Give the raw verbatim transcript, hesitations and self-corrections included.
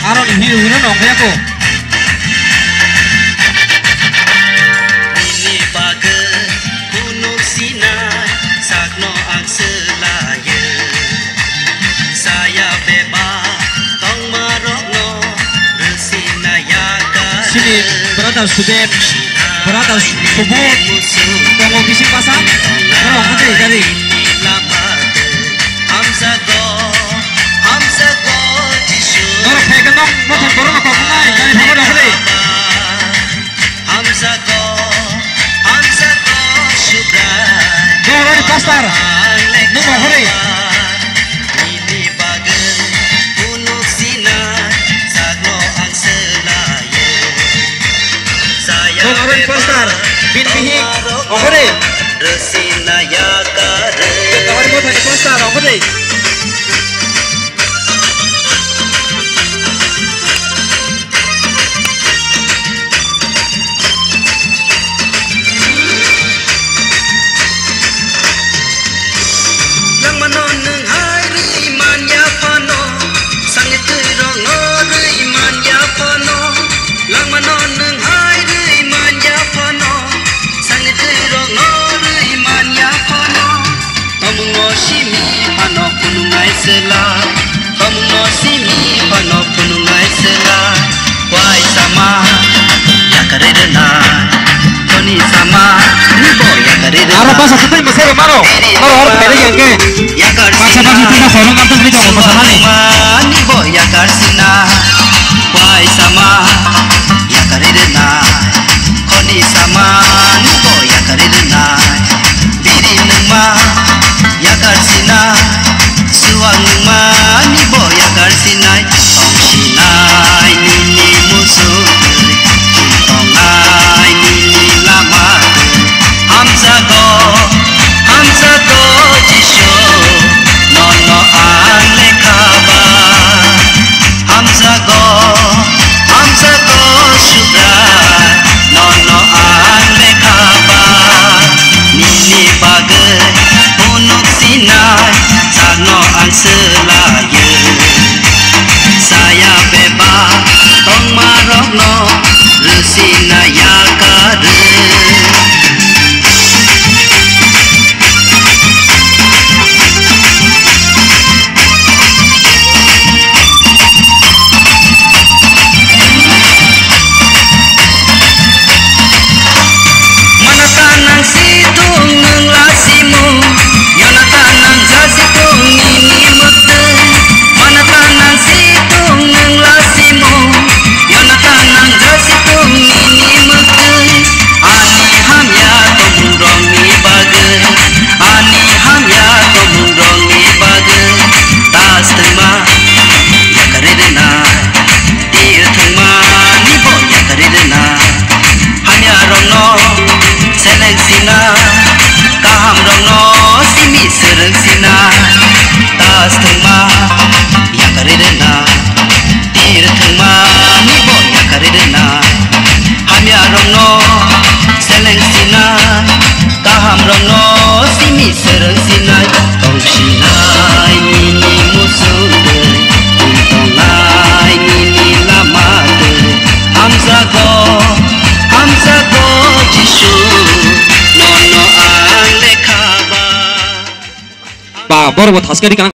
Aroni hero hero no ongya ko. Nini bagwi kunuk sinai sakno ang swlayo. Saya beba tongmarokno rwsina yakar. Sini brother Sudep, brother Subodh, tongo bising basa. Oro ongkha tei gari. Hamjago, hamjago Jisu. Norok phaikhe nong mothon borokno tongkha nai, gari phaibo nongkha tei. Hamjago, hamjago Subrai. Dong rani pastor. Nung ongkha tei. Nini bagwi kunuk sinai sakno ang swlayo. Saya Dong rani pastor. Bin bihik ongkha tei. Rwsina yakar. Kahar mothani pastor ongkha tei. Langmano nwng hai rwi man ya phano, sangni twi rokno rwi man ya phano. Langmano nwng hai rwi man ya phano, sangni twi rokno rwi man ya phano. Tomungno simi phano phunuknai swla, tomungno simi phano phunuknai swla. Waisama yakarwi rwna, khoni sama nibo yakarwi rwna. Aro basa kwtwi mwsai rw mano, aro aro phairwi yang khe. Yakar basa sina, basa tei basa rwng amtwng ri tongo basa mani. Nibo yakar sina, waisama yakarwi rwna, khoni sama nibo yakarwi rwna. Biri nwngma yakar sinai, suwang nwngma nibo yakar sinai. Tong sinai nini musu twi, tong nai nini lama twi. Hamjago, hamjago Jisu, nono ang lekha ba. Hamjago, hamjago Subrai, nono ang lekha ba. Nini bagwi phunuk sinai sakno ang swlayo. Saya beba tongmarokno rwsina yakarwi. Mana tanang situng nwng lasimu, yana tanang jasitung nini mwktwi. Mana tanang situng nwng lasimu, yana tanang jasitung nini mwktwi. Ani hamya tongmungrokni bagwi, ani hamya tongmungrokni bagwi, tas twma yakarwi rwna, tir thwngmani bo yakarwi rwna. Hamyarokno seleng sina, kahamrokno simi swrwng sina, tas thwngma yakarwi rwna, tir thwngmani bo yakarwi rwna. Hamyarokno seleng sina, kahamrokno simi swrwng sinai. Tong sinai nini muchung twi, tong tongnai nini lama twi. Hamjago, hamjago Jisu, nono ang lekha ba. Ba, borok bo thaskadi kanang.